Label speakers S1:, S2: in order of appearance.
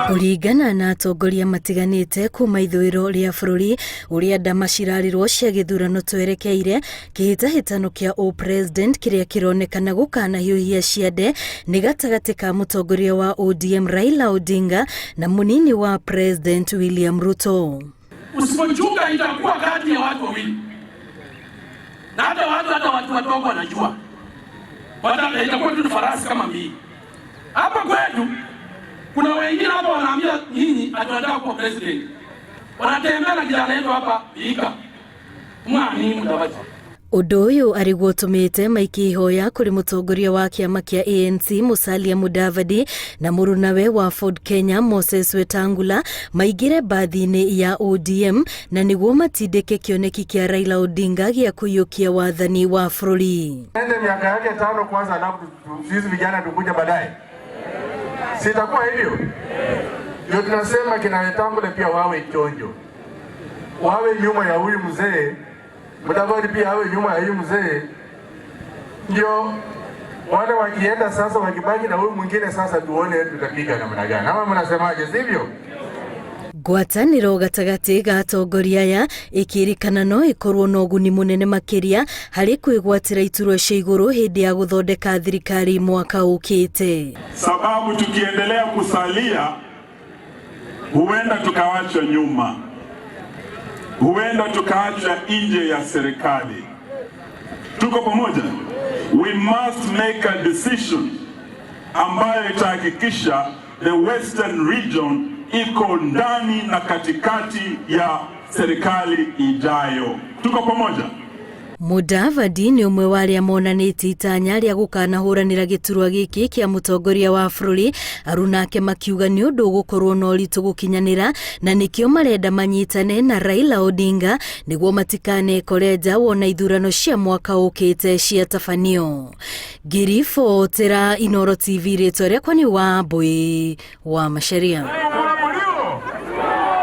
S1: Kũringana na atongoria matiganĩte kuma ithũĩro rĩa bũrũri ũrĩa ndama cirarĩrwo cia gĩthurano twerekeire, kĩhĩtahĩtano kĩa ũ-president kĩrĩa kĩronekana gũkanahiũhia ciande nĩ gatagatĩ ka mũtongoria wa ODM Raila Odinga na mũnini wa president William Ruto.
S2: Usipochunga itakuwa kati ya watu wawili, na hata watu hata watu wadogo wanajua, itakuwa tu farasi kama mbili. Hapa kwetu kuna wengine hapa wanaambia nyinyi ati kuwa president, wanatembea na kijana yetu hapa Vihiga mwani Mudavadi.
S1: Ũndũ ũyũ arĩguo ũtũmĩte maikie ihoya kũrĩ mũtongoria wa kĩama kĩa ANC Musalia Mudavadi na mũrunawe wa Ford Kenya Moses Wetangula maingĩre mbathi-inĩ ya ODM na nĩguo matindĩke kĩoneki kĩa Raila Odinga gĩa kũiyũkia wathani wa bũrũri.
S3: Ende miaka yake tano kwanza, alafu sisi vijana tukuja baadaye. Sitakuwa hivyo? Ndio tunasema kina Wetangula pia wawe chonjo, wawe nyuma ya huyu mzee Mudavadi pia awe nyuma ya huyu mzee, ndio wale wakienda sasa, wakibaki na huyu mwingine sasa, tuone tutapiga namna gani, ama mnasemaje, sivyo?
S1: Ngwatanĩro gatagatĩ ga atongoria aya ĩkĩrĩkana no ĩkorwo na ũguni mũnene makĩria harĩ kwĩgwatĩra iturwa cia igũrũ hĩndĩ ya gũthondeka thirikari mwaka ũkĩte.
S4: Sababu tukiendelea kusalia huenda tukawachwa nyuma, huenda tukaachwa nje ya serikali. Tuko pamoja? We must make a decision ambayo itahakikisha the Western region iko ndani na katikati ya serikali ijayo. Tuko pamoja?
S1: Mudavadi nĩ ũmwe wa arĩa monanĩtie itanya rĩa gũkanahũranĩra gĩturwa gĩkĩ kĩa mũtongoria wa bũrũri, arunake makiuga nĩ ũndũ ũgũkorwo na ũritũ gũkinyanĩra na nĩkĩo marenda manyitane na Raila Odinga nĩguo matikanekore nja wona ithurano cia mwaka ũkĩte ciatabanio. Ngĩribotera Inooro TV, rĩtwa rĩakwa nĩ Wambui wa Macharia.